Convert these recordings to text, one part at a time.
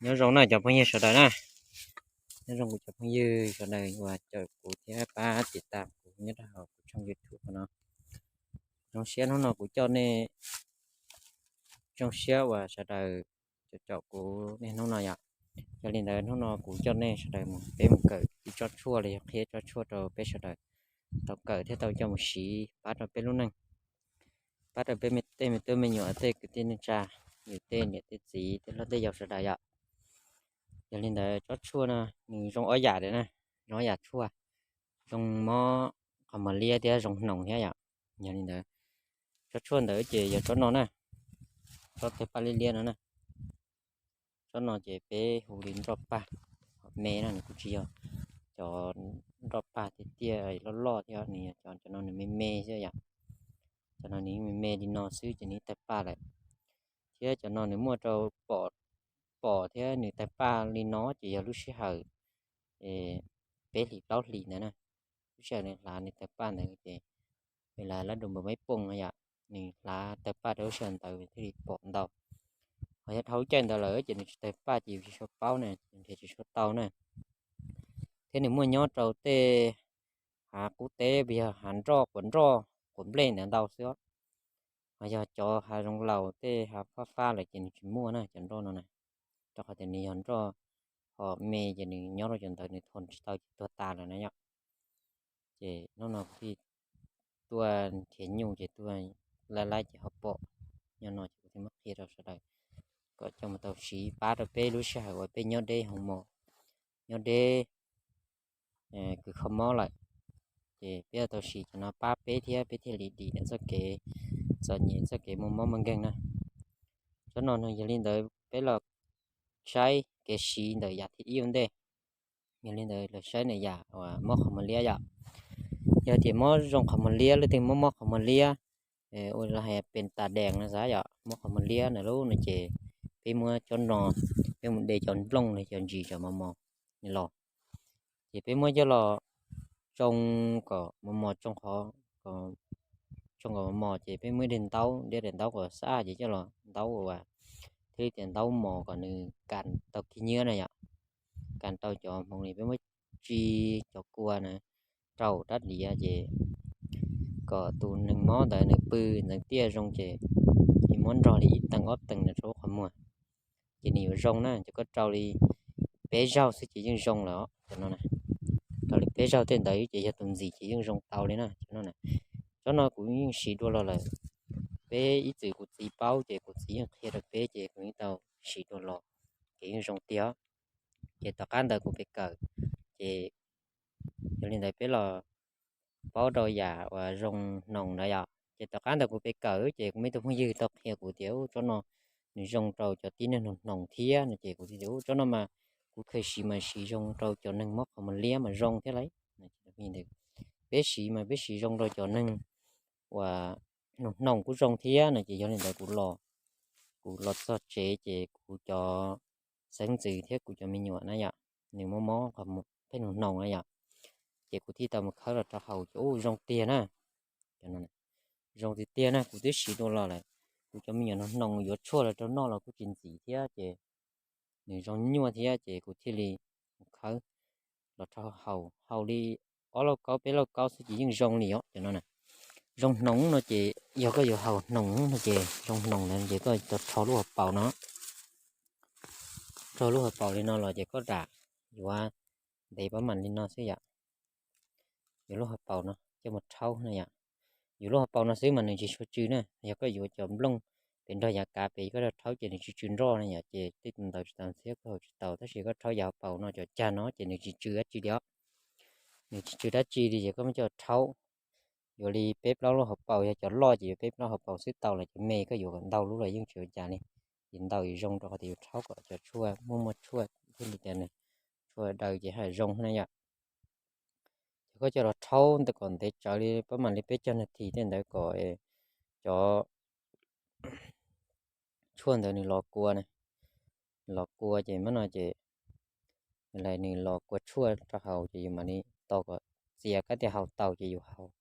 Nyob zoo na cov phooj ywg sawv daws na, nyob zoo kuv cov phooj ywg sawv daws uas caum kuv thiab pab tiv tam kuv nyob rau hauv kuv tshooj YouTube no. Zoo siab hnub no kuv coj nej, zoo siab uas sawv daws caum kuv niaj hnub no yom. Yog li ntawd hnub no kuv coj nej sawv daws mus, peb mus kawm ib tsob tshuaj los yog qhia tsob tshuaj rau peb sawv daws tau kawm thiab tau coj mus siv pab rau peb lub neej, pab rau peb tej me tub me nyuam, tej kwv tij neej tsa, yus tej niam tej txiv tej hlob tej yau sawv daws yom. Yog li ntawd tsob tshuaj no nws zoo ob yam na, zoo ob yam tshuaj, zoo mob qhov muag liab thiab zoo hnoos thiab yom. Yog li ntawd tsob tshuaj ntawd ces yog tsob no na, tsob tawg paj liab liab no na. Tsob no ces peb hu li nroj paj, me na, nws kuj tsis yog cov nroj paj tiag tiag loj loj thiab, nws yog cov, cov no nws me me xwb yom. Cov no nws me me li no xwb ces nws tawg paj lawm. Thiab cov no nws muaj rau pom, pom thiab nws tawg paj li no ces yog lub sij hawm peb hlis plaub hlis ntawd na, lub sij hawm nws hlav nws tawg paj ntawd ces nws hlav lab dua npaum maiv pooj no yom, nws hlav tawg paj rau lub sij hawm ntawd thiaj li pom ntau. Ho yog dhau lub caij ntawd lawm ces nws tsis tawg paj ces yus tsis tshua paub na, nrhiav tsis tshua tau na. Thiab nws muaj nyob rau tej hav qub teb, yog hav nroj, quav nroj, quav nplej ntawd ntau xwb. Ho yog cov hav zoov laus tej hav fab fab lawm ces nws tsis muaj na cov nroj no na, rau qhov tias nws yog nroj ho me ces nws nyob rau cov ntawd nws thua tsis tau ces tuag tas lawm na yom. Ces hnub no kuv thiaj tuaj nrhiav nyuj ces tuaj laij laij ces ho pom nyob no ces kuv thiaj muab qhia rau sawv daws kom coj mus tau siv pab rau peb lub sij hawm uas peb nyob deb hoo mos, nyob deb kws kho mob lawm, ces peb yuav tau siv cov no pab peb thiab peb thiaj li dim txoj kev txom nyem, txoj kev muaj mob muaj nkeeg na. Tsob no no yog li ntawd peb los saib kev siv ntawm yam thib ib ua ntej. Yog li ntawd los saib ntawm yam uas mob qhov muag liab yom. Yog tias mob zoo qhov muag liab, leej twg mob mob qhov muag liab, ua los hais pes tas dees no xav yom, mob qhov muag liab ntawd lub no ces peb muab tsob no, peb mus de cov nplooj los cov ntsis cov mos mos los, ces peb muab coj los tsoo kom mos mos, tsoo kom mos mos ces peb muab daim ntaub, daim ntaub kom xab ces coj los ntaub uas thiaj li tias ntaub mos kom nws kas tau kiv nyiab na yom, kas tau cov hmoov li. Peb muab tsi cov kua na rau rab diav ces kom tus neeg mob ntawd nws pw ntxeev tiaj zoo ces muab nrog li ib teev ob teev na rau qhov muag ces nws yuav zoo na. Ces koj rau li peb zaug xwb ces yeej zoo lawm os cov no. Rau li peb zaug tej ntawd ces yog tus ntxim ces yeej zoo tau li na cov no. Tsob no kuv yeej siv dua los lawm, peb ib txwm kuv txiv paub ces kuv txiv yeej qhia rau peb ces kuv yeej tau siv dua los, ces yeej zoo tiag. Ces tom qab ntawd kuv pem kawm, ces yog li ntawd peb los paub rau yam uas zoo hnoos ntawd yom. Ces tom qab ntawd kuv pem kawm ces kuv muaj ib tug phooj ywg tau qhia kuv tias tsob no nws zoo rau cov tib neeg hnoos hnoos thiab no ces kuv thiaj tias tsob no mas kuv kheev siv mas siv zoo rau cov neeg mob qhov muag liab mas zoo thiab lauj. Peb siv mas peb siv zoo rau cov neeg uas hnoos hnoos kuj zoo thiab no ces yog li ntawd kuv los, kuv los txog tsev ces kuv cov xeeb ntxwv thiab kuv cov me nyuam na yom, nws mob mob qhov muag pheej hnoos hnoos na yom, ces kuv thiaj tau mus khawb los rau haus ces ua zoo tiag na. Zoo tiag tiag na, kuv twb siv dua los lawm, kuv cov me nyuam hnoos hnoos yuav tshuaj los rau noj los kuj tsis ntxim thiab ces nws zoo nyuaj thiab ces kuv thiaj li mus khawb los rau haus, haus li ob lauj kaub peb lauj kaub xwb ces yeej zoo li os cov no na. Zoo hnoos no ces yog koj yuav haus hnoos no ces zoo hnoos na ces koj tau rho lub hauv paus no, rho lub hauv paus li no los ces koj ram yuav ntev pab mam li no xwb yom. Yuav lub hauv paus no coj mus rhaub na yom. Yuav lub hauv paus no xwb mas nws tsis tshua tsw na, yog koj yuav cov nplooj pem nrog yav kav pem koj rhaub ces nws tsw tsw nroj na yom, ces tej tus ntawd tsis tau ntxhiab koj haus tsis tau, tab sis koj rhaub yav hauv paus no cov cag no ces nws tsis tsw dab tsi li os. Nws tsis tsw dab tsi li ces koj muab coj rhaub yuav li peb plaub lub hauv paus, yog cov loj ces yuav peb plaub hauv paus xwb tau lawm, cov me koj yuav kom ntau lub los yeej tsis ua cas li. Ces ntau yuav zoo rau qhov tias yuav rhaub kom cov tshuaj muaj muaj tshuaj thiaj li tias nws tshuaj daws ces ha zoo na yom. Ces koj coj los rhaub ntawd kom ntev tsawv li pab mam li peb caug nas this tej ntawd kom cov tshuaj ntawd nws los kua, los kua ces mam no ces nws los kua tshuaj rau haus ces yus mam li tos kom txias kab tias haus tau ces yus haus,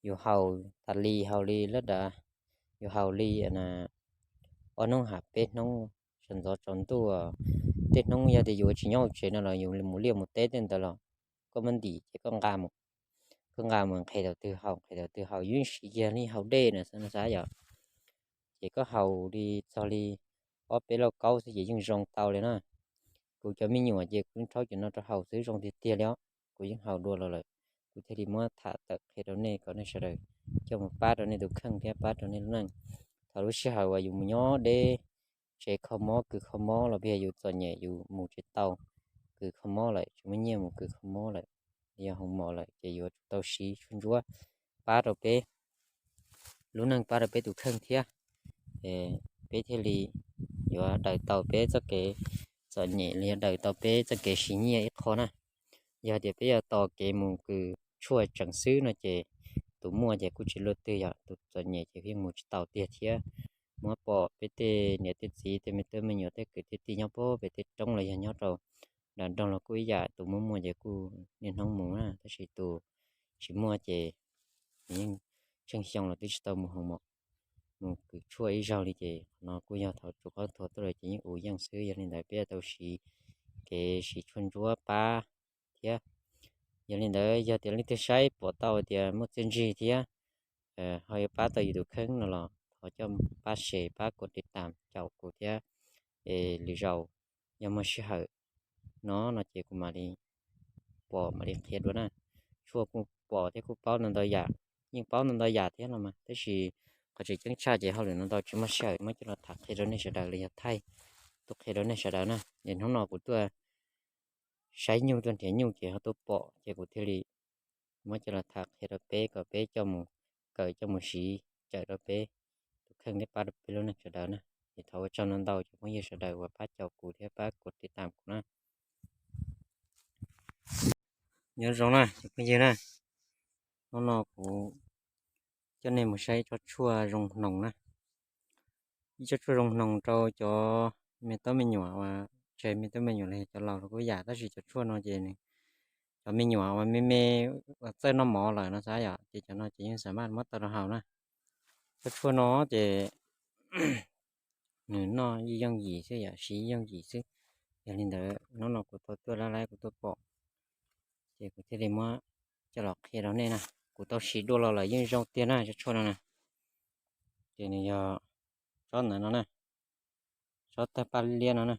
yus haus tas li, haus li lab dav, yus haus li ob hnub ham peb hnub, sawv ntxov tsaus ntuj, tej hnub yog tias yus tsis nyob hauv tsev no los yus mus liaj mus teb tej ntawd los koj muab ntim ces koj nqa mus, koj nqa mus nqhis thaum twg haus nqhis thaum twg haus, yeej siv kiag li haus dej na xav yom. Ces koj haus li txog li ob peb lauj kaub xwb ces yeej zoo tau li na. Kuv cov me nyuam ces kuv rhaub cov no rau haus xwb zoo tiag tiag li os. Kuv yeej haus dua los lawm, kuv thiaj li muab tham tawm qhia rau nej kom nej sawv daws coj mus pab rau nej tus kheej thiab pab rau nej lub neej. Thaum lub sij hawm uas yus mus nyob deb tsev kho mob kws kho mob los yog yus txom nyem yus mus tsis tau kws kho mob lawm, tsis muaj nyiaj mus kws kho mob lawm, yog hoo mom lawm ces yuav tsum tau siv tshuaj ntsuab pab rau peb lub neej, pab rau peb tus kheej thiab, peb thiaj li yuav daws tau peb txoj kev txom nyem los yog daws tau peb txoj kev siv nyiaj ib qho na. Yog tias peb yuav tos kev mus kws tshuaj tseem xwb no ces tus muaj ces kuj tsis luaj twg yom, tus txom nyem ces yeej mus tsis tau tiag thiab. Muab pom peb tej niam tej txiv tej me tub me nyuam tej kwv tej tij nyob pem tej roob los yog nyob rau nram nroog los kuj ib yam, tus muaj muaj ces kuj niaj hnub mus na, tab sis tus tsis muaj ces yeej tsheej xyoo los twb tsis tau mus hoo mom mus kws tshuaj ib zaug li ces qhov no kuj yog thaum tsov qab thuav tuaj lawm ces yeej ua yeej xwb. Yog li ntawd peb yuav tau siv kev siv tshuaj ntsuab pab thiab. Yog li ntawd yog tias leej twg saib pom tau tias muaj txiaj ntsig thiab ho yuav pab tau yus tus kheej no los thov coj pab share pab kuv tiv tam caum kuv thiab. Es lwm zaus yog muaj sij hawm no no ces kuv mam li pom mam li qhia dua na. Tshuaj kuj pom thiab kuj paub ntau ntau yam, yeej paub ntau ntau yam thiab no mas, tab sis qhov tseem ceeb tshaj ces hauj lwm no ntau tsis muaj sij hawm muab coj los tham qhia rau nej sawv daws los yog thaij tuaj qhia rau nej sawv daws na. Es hnub no kuv tuaj saib nyuj tuaj nrhiav nyuj ces ho tuaj pom ces kuv thiaj li muab coj los tham qhia rau peb kom peb coj mus kawm coj mus siv cawm rau peb tus kheej thiab pab rau peb lub neej sawv daws na. Es thov ua tsaug ntau ntau cov phooj ywg sawv daws uas pab caum kuv thiab pab kuv tiv tam kuv na. Nyob zoo na cov phooj ywg na, hnub no kuv coj nej mus saib tsob tshuaj zoo hnoos na. Ib tsob tshuaj zoo hnoos rau cov me tub me nyuam uas tseg me tub me nyuam los yog cov laus los kuj yam, tab sis cov tshuaj no ces cov me nyuam uas me me uas txawj noj mov lawm no xav yom, ces cov no ces yeej xam maj muab tau rau haus na. Tsob tshuaj no ces nws noj yooj yim xwb yom, siv yooj yim xwb. Yog li ntawd hnub no kuv tau tuaj lab laib kuv tuaj pom, ces kuv thiaj li muab coj los qhia rau nej na. Kuv tau siv dua los lawm yeej zoo tiag na tsob tshuaj no na. Ces nws yog tsob ntawd no na, tsob tawg paj liab no na.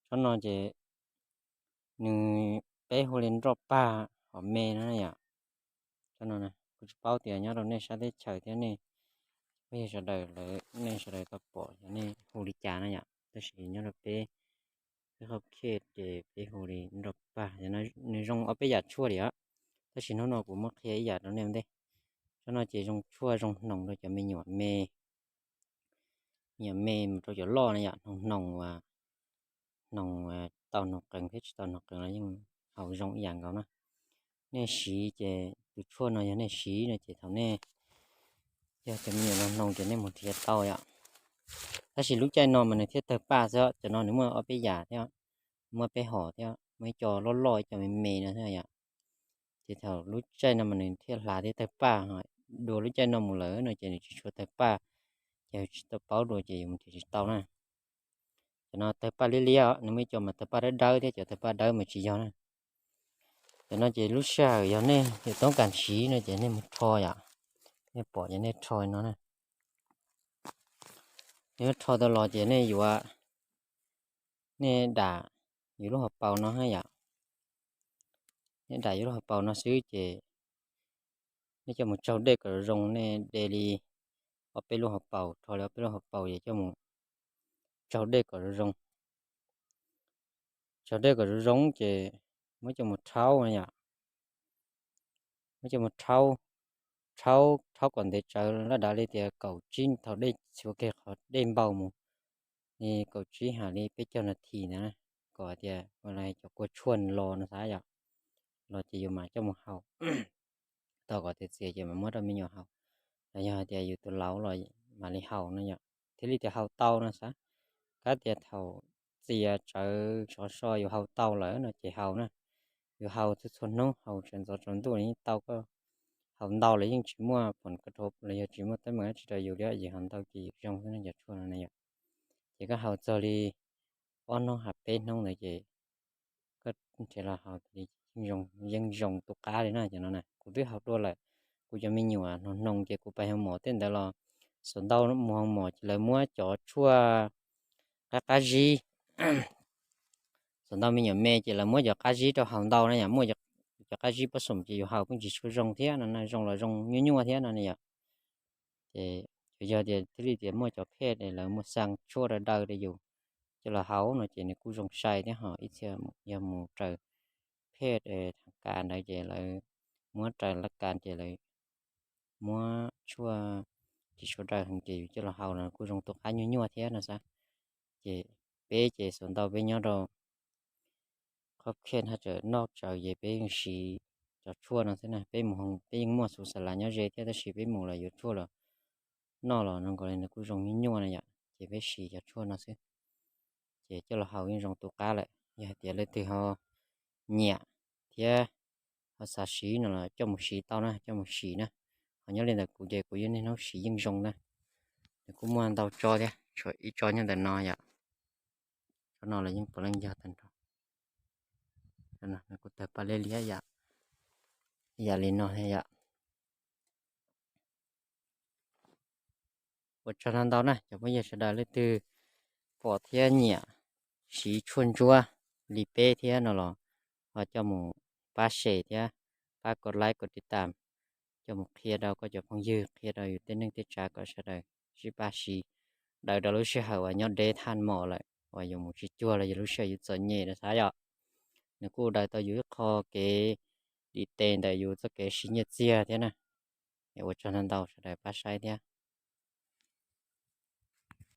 Tsob no ces nws, peb hu li nroj pag hom me no yom. Tsob no kuv tsis paub tias nyob rau nej sab teb chaws thiab nej phooj ywg sawv daws lawv nej sawv daws tau pom yog nej hu li cas no yom, tab sis nyob rau peb, peb qhov khej ces peb hu li nroj pag. Nws zoo ob peb yam tshuaj li os, tab sis hnub no kuv muab qhia ib yam rau nej ua ntej. Tsob no ces zoo tshuaj zoo hnoos rau cov me nyuam me, me nyuam me mus rau cov loj no yom, hnoos hnoos uas, hnoos tau hnoos qees thiab tsis tau hnoos qees los yeej haus zoo ib yam nkaus na. Nej siv ces tus tshuaj no yog nej siv no ces thaum nej yog cov me nyuam hnoos ces nej mus nrhiav tau yom. Tab sis lub caij no mas nws thiaj tawg paj xwb, cov no nws muaj ob peb yam thiab, muaj peb hom thiab, muaj ib co loj loj ib co me me no thiab yom. Ces thaum lub caij no mas nws thiaj hlav thiab tawg paj, dua lub caij no mus lawm no ces nws tsis tshua tawg paj, ces tsis tau paub dua ces yus mus nrhiav tsis tau na. Cov no tawg paj liab liab, nws muaj ib co mas tawg paj dawb dawb thiab, cov tawg paj dawb mas tsis yog na. Cov no ces lub sij hawm yog nej yuav toob kas siv no ces nej mus rho yom, nej pom ces nej rho no na. Nej rho tau los ces nej yuav, nej dam yus lub hauv paus no yom. Nej dam yus lub hauv paus no xwb ces nej coj mus tsaug dej kom zoo, nej de li ob peb lub hauv paus, rho li ob peb lub hauv paus ces coj mus tsaug dej kom zoo. Tsaug dej kom zoo zoo ces muab coj mus rhaub yom. Muab coj mus rhaub, rhaub, rhaub kom ntev tsawv laj dav li tias kaum tsib, thaum dej txhua kiag qhov dej npau mus li kaum tsib ha li peb caug nas this ntawd, kom tias cov kua tshuaj los no xav yom, los ces yus mam coj mus haus. Tau kom tias txias ces mam muab rau me nyuam haus, los yog hais tias yus tus laus los mam li haus no yom, thiaj li tias haus tau no xav. Kab tias thaum txias tsawv sov so yus haus tau lawm no ces haus na. Yus haus txhua txhua hnub, haus sawv ntxov tsaus ntuj los yeej tau, koj haus ntau los yeej tsis muaj phoom ka rhau los yog tsis muaj teeb meem dab tsi rau yus li, yus haus ntau ces yus zoo xwb no cov tshuaj no na yom. Ces koj haus txog li ob hnub ha peb hnub ntawd ces koj nrhiav los haus li yeej zoo tu qab li na cov no na. Kuv twb haus dua lawm, kuv cov me nyuam hnoos hnoos ces kuv pais haus mom tej ntawd los xav ntau mus haus mom ces lawv muab cov tshuaj qab qab zib. Xav ntau me nyuam me ces lawv muab cov qab zib rau haus ntau na yom, muaj cov qab zib pob xoom ces yus haus pheej tsis tshua zoo thiab no na, zoo los zoo nyuaj nyuaj thiab no na yom. Ces yog tias thiaj li tias muaj cov phej lawv muaj xaa tshuaj daw daw rau yus coj los haus no ces nws kuj zoo sai thiab ho ib txhia yog mus raws phej thaj kas ntawd ces lawv muab raws laj kas ces lawv muab tshuaj tsis tshua daw heev ces yus coj los haus los kuj zoo tu qab nyuaj nyuaj thiab no xav. Ces peb ces xav ntau peb nyob rau qhov kheej haj tseem noj tsawv ces peb yeej siv cov tshuaj no xwb na. Peb mus peb yeej muaj xus xas las nyob ze thiab tab sis peb mus los yuav tshuaj los noj los no nkaus li nws kuj zoo nyuaj nyuaj na yom, ces peb siv cov tshuaj no xwb. Ces coj los haus yeej zoo tu qab lawm. Yog hais tias leej twg ho nyiam thiab ho xav siv no los coj mus siv tau na, coj mus siv na. Ho nyob li ntawm kuv ces kuv yeej niaj hnub siv yeej zoo na. Nws kuj muaj ntau tsob thiab, tshuav ib tsob nyob ntawm no yom. Tsob no los yeej puav leej yog tag nrho. Nws kuj tawg paj liab liab yam li no thiab yom. Ua tsaug ntau ntau na cov phooj ywg sawv daws leej twg pom thiab nyiam siv tshuaj ntsuab li peb thiab no los ho coj mus pab share thiab pab kov like kov tiv tam, coj mus qhia rau koj cov phooj ywg, qhia rau yus tej neej tej tsav kom sawv daws sib pab siv, daws rau lub sij hawm uas nyob deb thaj mom lawm uas yus mus tsis cuag los yog lub sij hawm yus txom nyem no xav yom. Nws kuj daws tau yus ib qho kev dim tes ntawm yus txoj kev siv nyiaj txiag thiab na. Ua tsaug ntau ntau sawv daws pab saib thiab.